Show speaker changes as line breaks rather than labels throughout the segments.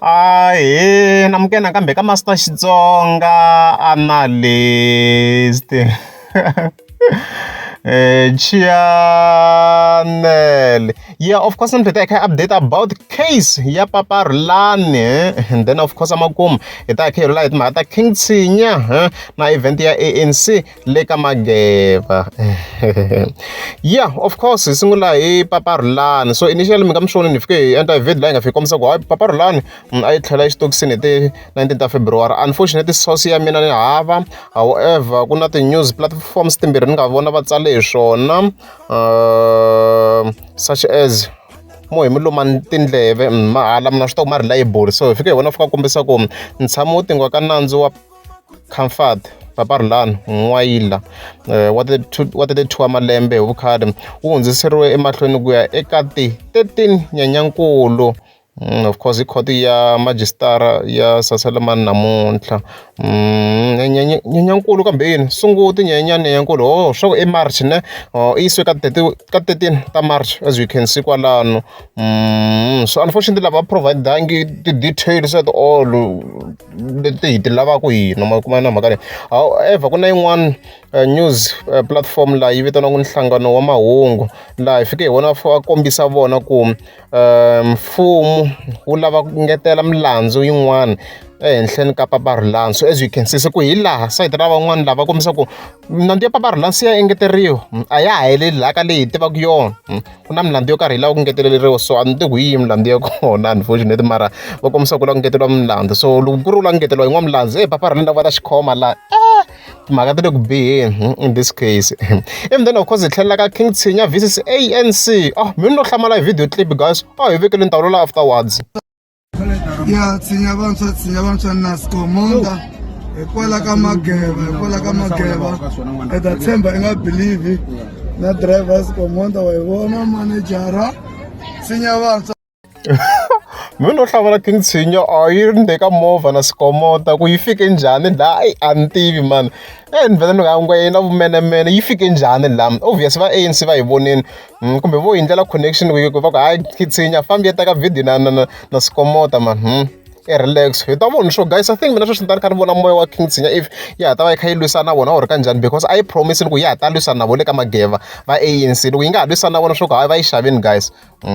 Ahee namukela nakambe ka Master Xitsonga Analyst channel yeah of course namuntlha hi ta hi kha hi update about case ya Papa Rhulani and then of course amakumu hi ta hi kha hi rhula hi timhaka ta King Tshinya na event ya A_N_C le ka Mageva yeah of course hi sungula hi Papa Rhulani so initially mi nga mi swona ni fike hi endla video laha hi nga fika kombisa ku hayi Papa Rhulani a yi tlhela exitokisini hi ti 19 ta February unfortunately source ya mina ni hava however ku na ti-news platforms timbirhi ni nga vona va tsale hi swona such as mo hi mi luma tindleve mahala mina swi tiva ku ma reliable so hi fike hi vona fika kombisa ku ntshamo wo tengiwa ka nandzu wa Comfort Papa Rhulani N'wayila wa 32 wa malembe hi vukhale wu hundziseriwe emahlweni ku ya eka ti 13 Nyenyankulu of course hi khoto ya majistara ya Saselamani namuntlha Nyenyankulu kambe yini Sunguti Nyenyenyani Nyenyankulu oh swa ku i March ne oh i yisiwe ka 30 ka 13 ta March as you can see kwalano so unfortunately lava provide-angi ti-details at all leti hi ti lavaka hina ma kuma na mhaka leyi however ku na yin'wana news platform laha yi vitaniwaka nhlangano wa mahungu laha hi fike hi vona va kombisa vona ku mfumo wu lava ku ngetela milandzu yin'wana ehenhleni ka Papa Rhulani so as you can see se ku hi laha sayiti ra van'wani lava kombisa ku milandzu ya Papa Rhulani se ya engeteriwa a ya ha heleli laha ka leyi hi tivaka yona. Ku na milandzu yo karhi yi lava ku ngeteleriwa so a ni tivi ku hi yihi milandzu ya kona unfortunately mara va kombisa ku lava ku ngeteriwa milandzu so loko ku ri u lava ku ngeteriwa yin'wana milandzu e papa ra va ta xikhoma la timhaka ta le ku biheni in this case and then of course hi tlhelela ka King Tshinya versus A_N_C oh mina no hlamala hi video clip guys oh hi vekele ni ta vulavula afterwards.
Ya tshinya vantshwa tshinya vantshwa na scomonda hikwala ka mageva hikwala ka mageva i ta tshemba i nga believe na driver scomonda wa yi vona manejara tshinya vantshwa.
Mina no hlamala King Tshinya a yi ri ndzeni ka movha na skomota ku yi fike njhani la eyi a ni tivi mani e ni vhele ni nga yi na vumenemene yi fike njhani la obvious va A_N_C va yi vonile kumbe vo yi ndlela connection ku va ku hayi Tshinya fambi ya teka video na na na na skomota mani i relax hi ta vona swo guys I think mina sweswi ni ta ni kha ni vona moya wa King Tshinya if ya ha ta va yi kha yi lwisana na vona or kanjhani because a yi promise-ini ku ya ha ta lwisana na vona le ka Mageva va A_N_C loko yi nga ha lwisani na vona swo ku hayi va yi xavini guys.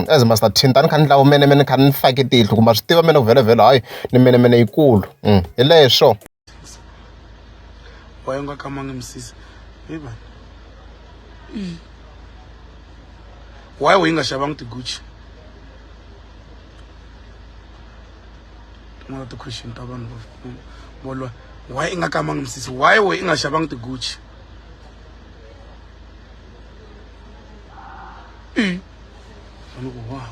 As Master T ni ta ni kha ni endla vumenemene ni kha ni fake tihlo ku ma swi tiva mina ku vhelavhele hayi ni menemene yikulu hi leswo.
Why u nga kamangi misisi hey vanhu why u yi nga xavangi ti-Gucci tin'wana ti-question ta vanhu vo lwa why i nga kamangi misisi why we i nga xavangi ti-Gucci I ni ku wow.